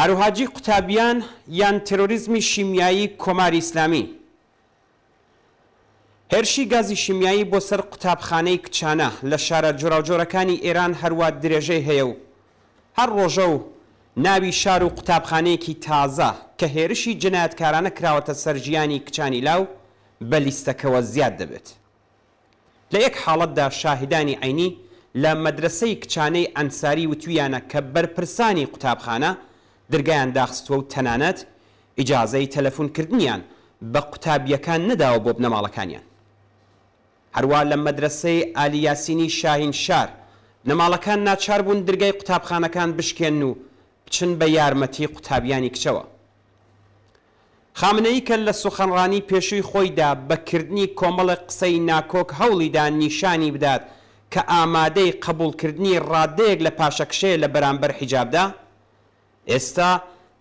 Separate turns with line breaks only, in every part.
هاروهاجی قوتابیان یان تێرۆریزمی شیمیایی کۆماری ئیسلامی. هێرشی گازی شیمیایی بۆ سەر قوتابخانەی کچانە لە شارە جۆراوجۆرەکانی ئێران هەروا درێژەی هەیە و هەر ڕۆژە و ناوی شار و قوتابخانەیەکی تازە کە هێرشی جەنایەتکارانە کراوەتە سەر ژیانی کچانی لاو بە لیستەکەوە زیاد دەبێت. لە یەک حاڵەتدا شاهیدانی عەینی لە مەدرەسەی کچانەی ئەنساری وتویانە کە بەرپرسانی قوتابخانە درگایان داخستووە و تەنانەت ئیجازەی تەلەفون کردنیان بە قوتابییەکان نەداوە بۆ بنەماڵەکانیان. هەروا لە مەدرەسەی ئالی یاسینی شاهین شار بنەماڵەکان ناچار بوون درگای قوتابخانەکان بشکێنن و بچن بە یارمەتی قوتابیانی کچەوە. خامنەیی کە لە سوخەنڕانی پێشووی خۆیدا بە کردنی کۆمەڵێک قسەی ناکۆک هەوڵی دا نیشانی بدات کە ئامادەی قەبووڵ کردنی ڕادەیەک لە پاشەکشەیە لە بەرامبەر حیجابدا، ئێستا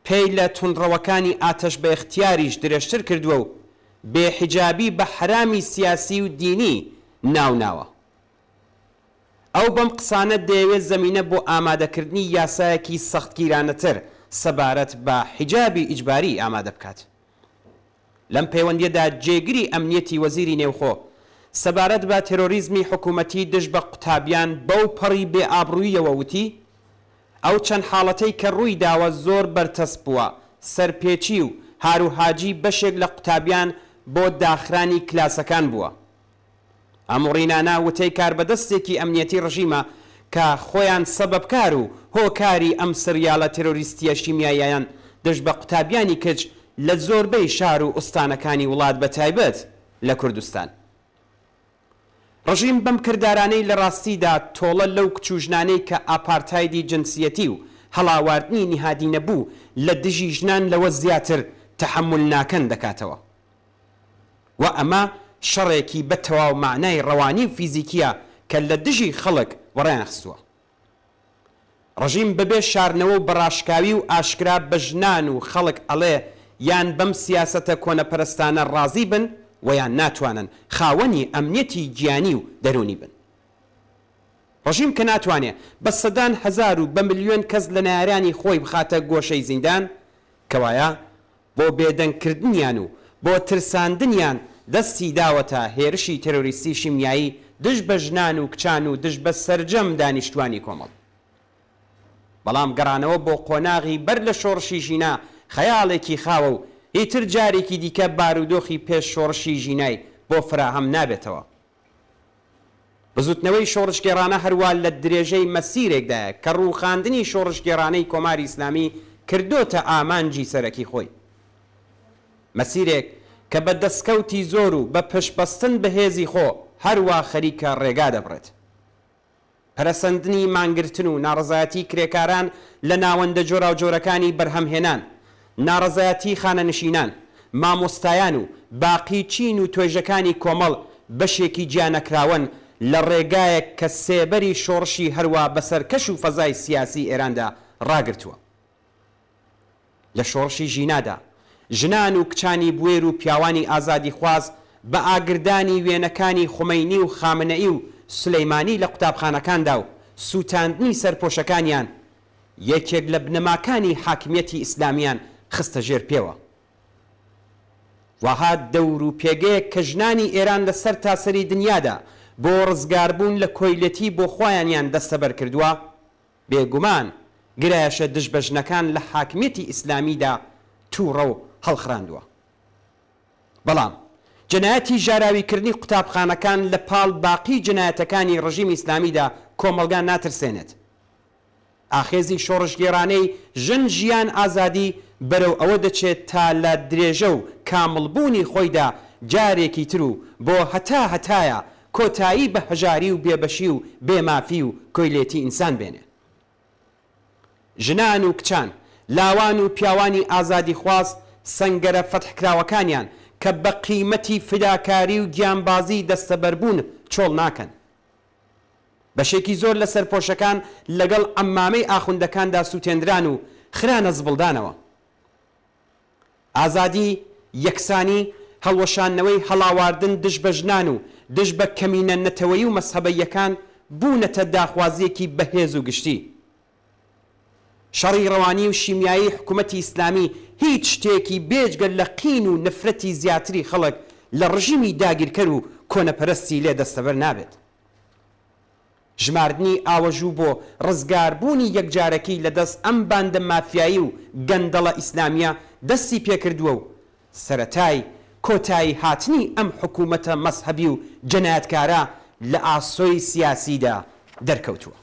پێی لە توندڕەوەکانی ئاتەش بە ئیختیاریش درێژتر کردووە و بێ حیجابی بە حەرامی سیاسی و دینی ناو ناوە. ئەو بەم قسانە دەیەوێت زەمینە بۆ ئامادەکردنی یاسایەکی سەختگیرانەتر سەبارەت بە حیجابی ئیجباری ئامادە بکات. لەم پەیوەندییەدا جێگری ئەمنیەتی وەزیری نێوخۆ سەبارەت بە تێرۆریزمی حکوومەتی دژ بە قوتابیان بەو پەڕی بێ ئابڕووییەوە وتی، ئەو چەند حاڵەتەی کە ڕووی داوە زۆر بەرتەسک بووە، سەرپێچی و هاروهاجی بەشێک لە قوتابیان بۆ داخرانی کلاسەکان بووە. ئەم وڕینانە وتەی کاربەدەستێکی ئەمنیەتی ڕژیمە کە خۆیان سەبەبکار و هۆکاری ئەم سریالە تێرۆریستیە شیمیاییەن دژ بە قوتابیانی کچ لە زۆربەی شار و ئوستانەکانی وڵات بە تایبەت لە کوردستان. ڕژیم بەم کردارانەی لە ڕاستیدا تۆڵە لەو کچ و ژنانەی کە ئاپارتایدی جنسیەتی و هەڵاواردنی نیهادینەبوو لە دژی ژنان لەوە زیاتر تەحەمول ناکەن دەکاتەوە. و ئەمە شەڕێکی بە تەواو مەعنای ڕەوانی و فیزیکییە کە لە دژی خەڵک وەڕێیان خستووە. ڕژیم بە بێ شاردنەوە و بە ڕاشکاوی و ئاشکرا بە ژنان و خەڵک ئەڵێ یان بەم سیاسەتە کۆنەپەرستانە ڕازی بن و یان ناتوانن خاوەنی ئەمنیەتی گیانی و دەروونی بن. ڕژیم کە ناتوانێ بە سەدان هەزار و بە ملیۆن کەس لە نەیارانی خۆی بخاتە گۆشەی زیندان، کەوایە بۆ بێدەنگ کردنیان و بۆ ترساندنیان دەستی داوەتە هێرشی تێرۆریستی شیمیایی دژ بە ژنان و کچان و دژ بە سەرجەم دانیشتوانی کۆمەڵ. بەڵام گەڕانەوە بۆ قۆناغی بەر لە شۆڕشی ژینا خەیاڵێکی خاوە و ئیتر جارێکی دیکە بارودۆخی پێش شۆڕشی ژینای بۆ فراهەم نابێتەوە. بزوتنەوەی شۆڕشگێڕانە هەروا لە درێژەی مەسیرێکدایە کە ڕووخاندنی شۆڕشگێڕانەی کۆماری ئیسلامی کردۆتە ئامانجی سەرەکی خۆی. مەسیرێک کە بە دەسکەوتی زۆر و بە پشتبەستن بە هێزی خۆ هەروا خەریکە ڕێگا دەبڕێت. پەرەسەندنی مانگرتن و ناڕەزایەتی کرێکاران لە ناوەندە جۆراوجۆرەکانی بەرهەمهێنان، ناڕەزایەتی خانەنشینان، مامۆستایان و باقی چین و توێژەکانی کۆمەڵ بەشێکی جیانەکراوەن لە ڕێگایەک کە سێبەری شۆڕشی هەروا بەسەر کەش و فەزای سیاسی ئێراندا ڕاگرتووە. لە شۆڕشی ژینادا، ژنان و کچانی بوێر و پیاوانی ئازادیخواز بە ئاگردانی وێنەکانی خومەینی و خامنەئی و سولەیمانی لە قوتابخانەکاندا و سووتاندنی سەرپۆشەکانیان، یەکێک لە بنەماکانی حاکمیەتی ئیسلامیان خستە ژێر پێوە. وەها دەور و پێگەیەک کە ژنانی ئێران لە سەرتاسەری دنیادا بۆ ڕزگاربوون لە کۆیلەتی بۆ خۆیانیان دەستەبەر کردووە، بێگومان گرایشە دژ بە ژنەکان لە حاکمیەتی ئیسلامیدا تووڕە و هەڵخراندووە. بەڵام جەنایەتی ژاراویکردنی قوتابخانەکان لە پاڵ باقی جەنایەتەکانی ڕژیمی ئیسلامیدا کۆمەڵگا ناترسێنێت. ئاخێزی شۆڕشگێڕانەی ژن ژیان ئازادی بەرەو ئەوە دەچێت تا لە درێژە و کامڵبوونی خۆیدا جارێکی تر و بۆ هەتا هەتایە کۆتایی بە هەژاری و بێبەشی و بێ مافی و کۆیلێتی ئینسان بێنێ. ژنان و کچان، لاوان و پیاوانی ئازادیخواز سەنگەرە فەتحکراوەکانیان کە بە قیمەتی فیداکاری و گیانبازی دەستەبەربوون چۆڵ ناکەن. بەشێکی زۆر لە سەرپۆشەکان لەگەڵ عەمامەی ئاخوندەکاندا سووتێندران و خرانە زبڵدانەوە. ئازادی، یەکسانی، هەڵوەشاندنەوەی هەڵاواردن دژ بە ژنان و دژ بە کەمینە نەتەوەیی و مەزهەبەییەکان بوونەتە داخوازییەکی بەهێز و گشتی. شەڕی ڕەوانی و شیمیایی حکوومەتی ئیسلامی هیچ شتێکی بێجگە لە قین و نەفرەتی زیاتری خەڵک لە ڕژیمی داگیرکەر و کۆنەپەرستی لێ دەستەبەر نابێت. ژماردنی ئاوەژوو بۆ ڕزگاربوونی یەکجارەکی لە دەست ئەم باندە مافیایی و گەندەڵە ئیسلامییە دەستی پێکردووە و سەرەتای کۆتایی هاتنی ئەم حکوومەتە مەزهەبی و جەنایەتکارە لە ئاسۆی سیاسیدا دەرکەوتووە.